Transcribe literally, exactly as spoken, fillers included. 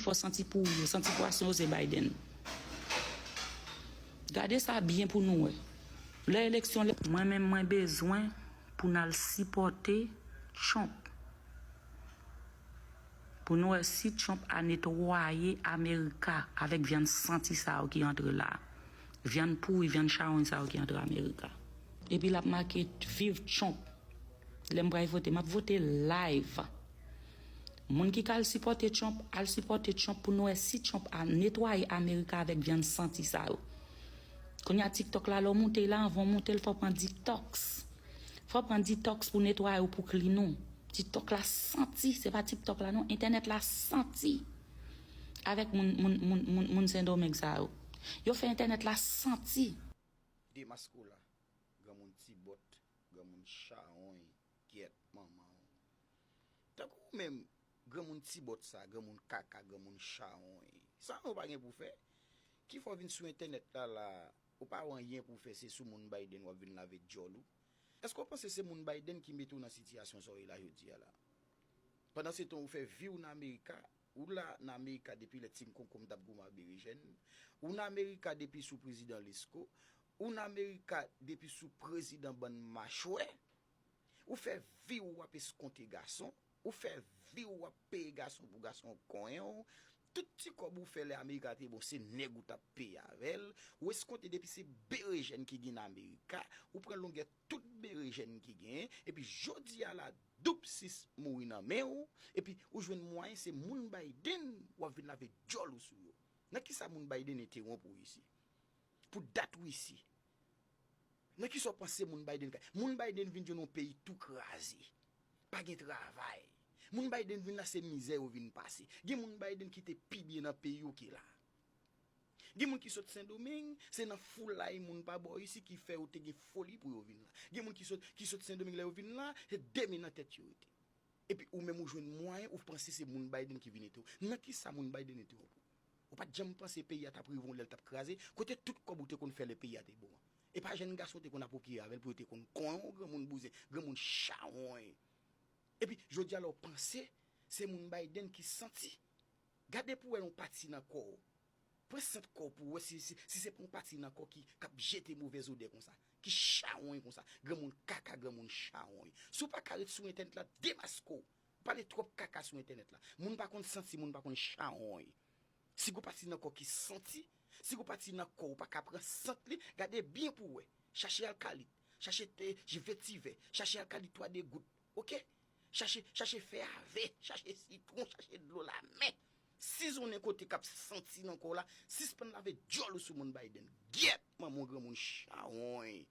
Fò santi pouri yo, santi pwason yo se Biden. Gade sa byen pou nou wè. Lè eleksyon lè. Mwen menm mwen bezwen pou n al sipòte Trump. Pou nou wè si Trump a netwaye Amerika avèk vyann santi sa yo ki antre la. Vyann pouri, vyann chawony sa yo ki antre Amerika. Epi l ap make viv Trump. Lè m pral vote, m ap vote live. Moun ki ka al sipòte Trump, al sipòte Trump pou nou wè si Trump a netwaye Amerika avèk vyann santi sa yo. Kounye a TikTok la, lè w moute la, anvan w moute l, fò w pran detox. Fò w pran detox pou netwaye w, pou clean ou. TikTok la santi, se pa TikTok la non, entènèt la santi. Avèk moun, moun, moun, moun, moun Sendomeng sa yo. Yo fè entènèt la santi. Demasko la, granmoun ti bòt, granmoun chawony, gyèt manman w. Tankou ou menm, granmoun ti bòt sa, granmoun kaka, granmoun chawony. Sa nou pa gen pou fè? Ki fè w vin sou entènèt la la, ou pa wè anyen pou w fè, se sou moun Biden w ap vin lave djòl ou? Èske w panse se moun Biden ki mete w nan sitiyasyon sa w ye la jodi a la? Pandan se tan ou fè vi w nan Amerika, ou la nan Amerika depi lè Tim Konkonm t ap goumen ak berejèn, ou nan Amerika depi sou prezidan Lesko, ou nan Amerika depi sou prezidan bann machwè, ou fè vi w w ap eskonte gason, ou fè vi w w ap peye gason pou gason konyen w, tout ti kòb ou fè lè Amerika te bon se nèg ou t ap peye avè l, ou eskonte depi se berejèn ki gen nan Amerika, ou pran longè tout berejèn ki genyen, epi jodi a la, doup sis mouri nan men w, epi ou jwenn mwayen se moun Biden w ap vin lave djòl ou sou yo. Nan kisa moun Biden entewonp ou isi? Pou dat ou isi. Nan kisa w panse moun Biden ka? Moun Biden vin jwenn yon peyi tou kraze. Pa gen travay. Moun Biden vin la se mizè yo vin pase. Gen moun Biden ki te pi byen nan peyi yo ke la. Gen moun ki sot Sendomeng, se nan foulay moun pa bò isi ki fè yo te gen foli pou yo vin la. Gen moun ki sot ki sot Sendomeng lè yo vin la, se de men nan tèt yo rete. Epi ou menm ou jwenn mwayen, ou panse se moun Biden ki vin ete w. Nan kisa moun Biden ete w? Ou pa t janm panse peyi a t ap rive yon lè l t ap kraze? Kote tout kòb ou te konn fè lè peyi a te bon an? E pa jèn gason te konn ap okire avè l pou yo te konn konyen w, granmoun bouzen, granmoun chawony. Epi jodi a la w panse se moun Biden ki santi. Gade pou w wè yon pati nan kò w. Pran sant kò w pou w wè si, si, si se pa yon pati nan kò ki k ap jete movèz odè konsa, ki chawony konsa, granmoun kaka, granmoun chawony. Si w pa ka ret sou entènèt la, demaske w. Ou pale twòp kaka sou entènèt la. Moun pa konn santi, moun pa konn chawony. Si gon pati nan kò ki santi, si gon pati nan kò ou pa ka pran sant li, gade byen pou w wè. Chache alkalit, chache te, vetivè, chache alkalit twa de gout, oke? Chache, chache fè ave, chache sitwon, chache dlo lamè. Sizonnen kote k ap santi nan kò w la, sispann lave djòl ou sou moun Biden. Gyèt manman w granmoun chawony.